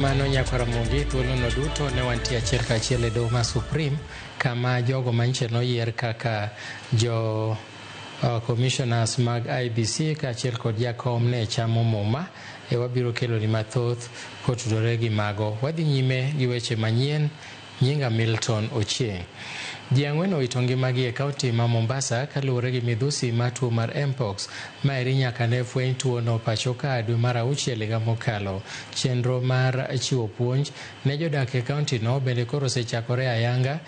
Mano nyakwar Ramogi, thuolono duto ne wantie achiel kachiel e doho ma Supreme, kama jogo manyiche noyier kaka jo commissioners mag IEBC kaachiel kod jakom ne chamo muma. E wabiro keloni mathoth kotudore gi mago. Wadhi nyime gi weche manyien. Nyinga Milton Ochieng. Ji 4 owito ngimagi e kaunti ma Mombasa kaluwore gi midhusi mar tuo mar Mpox. Maeri nyaka ne fweny tuono pacho ka dwe mar 6 higa mokalo. Chenro mar chiwo puonj ne jodak e kaunti no bende koro osechakore ayanga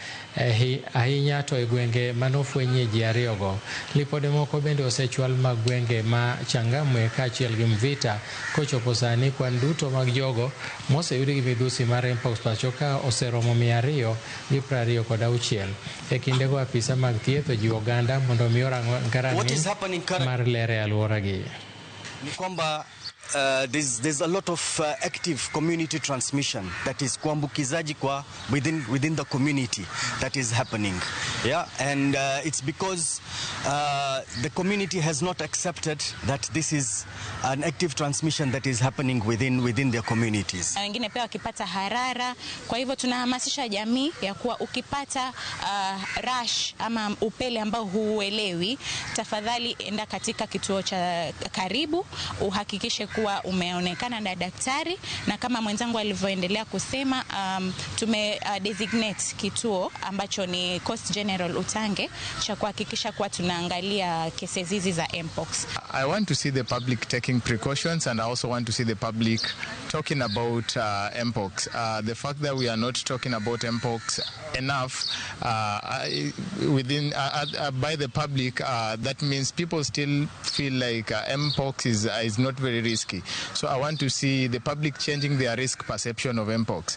ahinya to e gwenge manofwenyie ji 2 go. Lipode moko bende osechwal mag gwenge ma Changamwe kaachiel gi Mvita. Kochopo sani, kwan duto mag jogo moseyudi gi midhusi mar Mpox pacho ka oseromo 226. E kindego, apisa mag thieth ojiwo oganda mondo omi orang rang'iny mar ler e alworagi. Ni kwamba there's a lot of active community transmission, that is kuambukizaji kwa within the community that is happening, yeah, and it's because the community has not accepted that this is an active transmission that is happening within their communities. Na wengine pia wakipata harara. Kwa hivyo tunahamasisha jamii ya kuwa ukipata rash ama upele ambao huuelewi, tafadhali enda katika kituo cha karibu uhakikishe kuwa umeonekana na daktari, na kama mwenzangu alivyoendelea kusema, tume designate kituo ambacho ni Coast General Utange cha kuhakikisha kuwa tunaangalia kesi hizi za mpox. I want to see the public taking precautions, and I also want to see the public talking about mpox. The fact that we are not talking about mpox enough within by the public, that means people still feel like mpox is not very risky. So I want to see the public changing their risk perception of mpox.